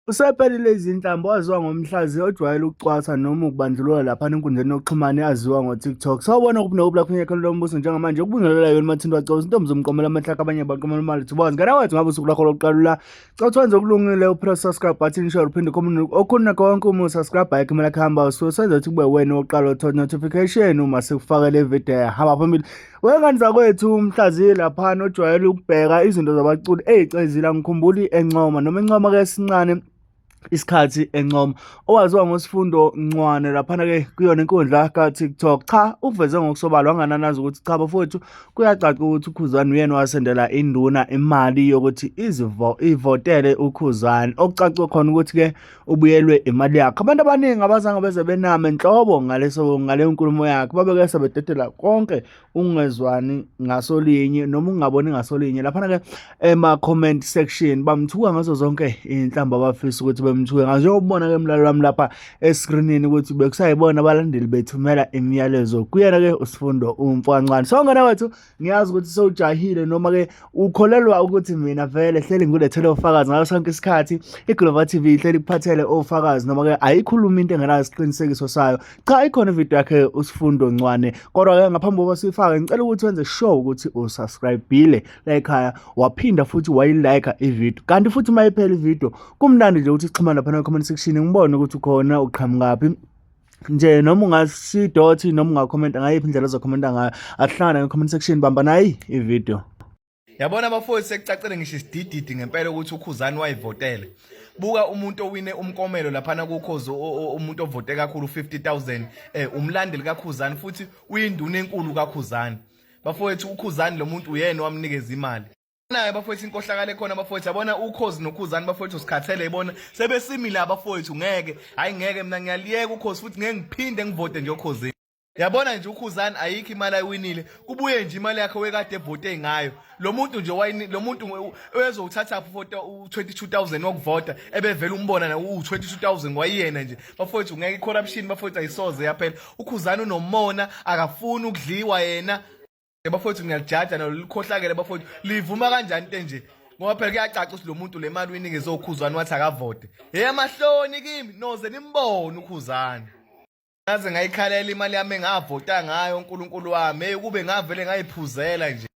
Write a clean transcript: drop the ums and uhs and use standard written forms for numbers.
Usephelile izintambo waziwa ngomhlaziyi ojwayele ukucwasa noma ukubandlulula laphana enkundleni yokuxhumana eyaziwa ngo-TikTok. Sawubona kuphi nokuphi lapho ngekho lombuso njengamanje ukubingelela yona Mathinto wacela intombi zomqomela amahlaka abanye baqomela imali thubazi. Ngane wethu ngabe usuku lwakho lokuqala Cha wenze okulungile upress subscribe button share uphinde comment okhona konke uma usubscribe ayikho imali kuhamba usuke senza ukuthi kube wena oqala uthola notification uma sikufakele ivideo hamba phambili. Wengane zakwethu umhlaziyi laphana ojwayele ukubheka izinto zabaculi ey'cezile angikhumbuli encoma noma encoma ke sincane isikhathi encoma owaziwa ngosifundo Ncwane laphana-ke kuyona inkundla ka-TikTok cha uveze ngokusobala wangananazi ukuthi cha bafowethu kuyacaca ukuthi uKhuzani uyena wasendela induna imali yokuthi ivotele uKhuzani okucace khona ukuthi-ke ubuyelwe imali yakhe abantu abaningi abazange beze bename nhlobo ngaleso ngaleyo nkulumo yakhe babeke sebededela konke ungezwani ngasolinye noma ungaboni ngasolinye laphana-ke ema-comment section bamthuka ngazo zonke iy'nhlamba abafisa ukuthi bemthuke ngazo njengokubona-ke mlalelo wami lapha eskrinini ukuthi bekusayibona abalandeli bethumela imiyalezo kuyena-ke usifundo umfwancane so ngane wethu ngiyazi ukuthi sewujahile noma-ke ukholelwa ukuthi mina vele hleli ngilethele ofakazi ngaso sonke isikhathi iGlova TV ihleli kuphathele ofakazi noma-ke ayikhulumi into engenayo isiqinisekiso sayo cha ikhona ividiyo yakhe usifundo ncwane kodwa-ke ngaphambi kokuba siyifake ngicela ukuthi wenze sure ukuthi usubscribile la ekhaya waphinda futhi wayilike ividiyo kanti futhi uma iphela ividiyo kumnandi nje ukuthi sixhumane lapha comment section ngibone ukuthi ukhona uqhamukaphi nje noma ungasidothi noma ungakhomenta ngayiphi indlela ozokhomenta ngayo ahlangane nge-comment section bamba nayi ividiyo. Yabona bafowethu sekucacile ngisho isidididi ngempela ukuthi uKhuzani wayivotela. Buka umuntu owine umkomelo laphana kukhozi umuntu ovote kakhulu 50000 umlandeli kaKhuzani futhi uyinduna enkulu kaKhuzani. Bafowethu uKhuzani lo muntu uyena owamnikeza imali. Naye bafowethu inkohlakalo ekhona bafowethu yabona ukhozi noKhuzani bafowethu sikhathele yibona sebesimile abafowethu ngeke hayi ngeke mina ngiyaliyeka ukhozi futhi ngeke ngiphinde ngivote nje okhozini. Yabona nje uKhuzani ayikho imali ayiwinile kubuye nje imali yakhe wekade evote ngayo lo muntu nje wayini lo muntu uyezowuthatha phi u-22000 wokuvota ebevele umbona na u-22000 wayiyena nje bafowethu ngeke i-corruption bafowethu ayisoze yaphela uKhuzani unomona akafuni ukudliwa yena bafowethu ngiyalijaja nalo likhohlakele bafowethu livuma kanjani into enje ngoba phela kuyacaca ukuthi lo muntu le mali uyinikeze uKhuzani wathi akavote hey amahloni kimi noze nimbone uKhuzani Ngaze ngayikhalela imali yami engavota ngayo uNkulunkulu wami. Hey kube ngavele ngayiphuzela nje.